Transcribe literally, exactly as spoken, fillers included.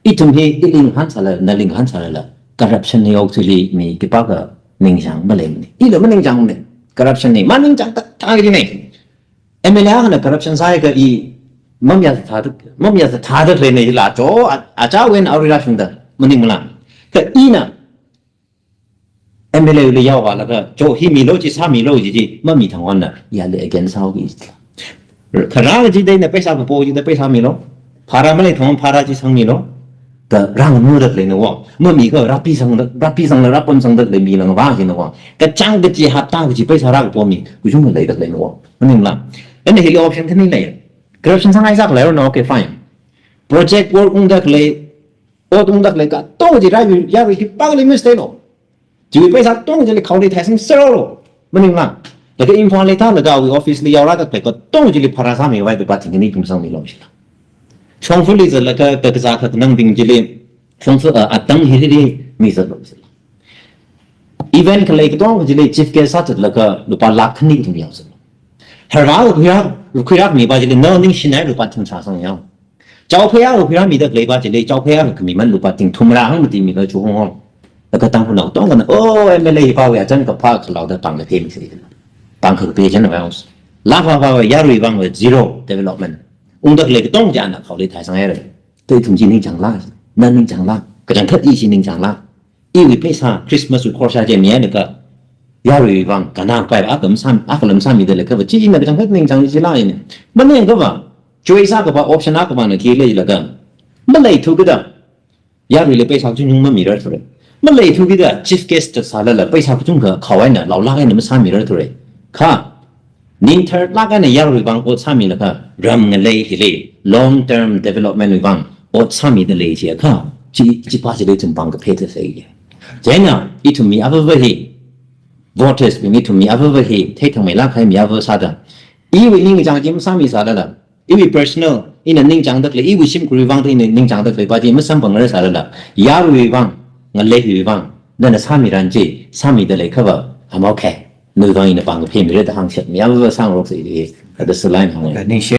Ithum hi, ili ngahān sālala, nali ngahān sālala, corruption hi okathuili mi khipākha ningchāng maleimana. Ila maningchāngmana. Corruption hi maningchāngda thākajina. M L A akhana corruption sāhaiakha i mamayā sāthāda, mamayā sāthāda khaleina jila cho, a, achāwui eina arui rāshungda maningmala. Kha ina M L A li yaovālaga, cho hi milu chi sāmilu chi chi mamithang eina, yali against sāhaoki. Kharā kachida ina paisa kapo chida paisa milu. Phara maleithang phara chi sangmilu. Da rānganuda khaleina wo. Mamikha rāpisangda, rāpisangla rāpamsangda khalei mi langva jina wo. Kachāng kachi hapta kachi paisa rākapo mi kachungkha leida khaleina wo. Maningla. Ina hili option khani lei. Corruption sāngaisā khalei rona, okay, fine. Project work ungda khalei, ot ungda khalei katonga chi rāyui, yarui khipākha lei mistake lo. Chiwui paisa katonga chili khaoli thaisang serolo. Maningla. Laga Imphal li thālaga awui office li yaorāda khalei katonga chili phara sāmivai, lupā thingkhani thum sangmilu shila. Shongfali zatlaga kakazā kakhanangbing chili, Shongfa, uh, atang hili mizatlu shila. Event khalei katonga chili chief guest sāzatlaga lupā lakh khani kathum yaozatlu. Harvā khuirā, khuirāmipa chili, no, ningshinai, lupā thing sāsang yao. Chaophayā khuirāmida khaleipa chili, chaophayā khami man lupā thing thumrā hangmati milu chu hong hong. Laga Tangkhulnao katongana, oh, M L A hipāwui achān kaphā khalaoda pāng kaphemi sāi. Pāng kaphemi chān vang. Lāpha pha yaruiwui vang zero development. Ungda khalei katonga chi ana khaoli thaisang haira. Kha ithum chi ningchāngla. Na ningchāngla. Kachangkhat i chi ningchāngla. Iwui paisa Christmas wui khorsa chi miya nika. Yaruiwui vang kanang pai ba akam sām, akhalam sāmida leiakha va chi ina kachangkhat ningchāng chila ina. Maningakha va, choice akha va, option akha va na khi leilaga. Maleithu kida. Yaruili paisa kachungchung mamirarthura. Maleithu kida chief guest sālala paisa kachungkha khao eina, laolāk eina masāmirarthura. Kha, ningtharlāk eina yaruiwui vang ot sāmilaga, ram ngalei hili, long term development wui vang ot sāmida lei chiakha, chi, chipa chili ithum pāng kapheda sāi. Chieina, ithum mi avāva hi, voters bing ithum mi avāva hi, theithangmeilāk kahai mi avā sāda. Iwui ningchāng chi masāmi sālala. Iwui personal, ina ningchāngda khalei, iwui shimkhurwui vangda ina ningchāngda khaleipa chi masamphangra sālala. Yaruiwui vang, ngaleiwui vang, nana sāmiran chi, sāmida leiakha va, I'm okay. Nawui vang ina pāng kaphemira da hāngshap mi avāva sāngarok sāi, da salai hānga. Ningshi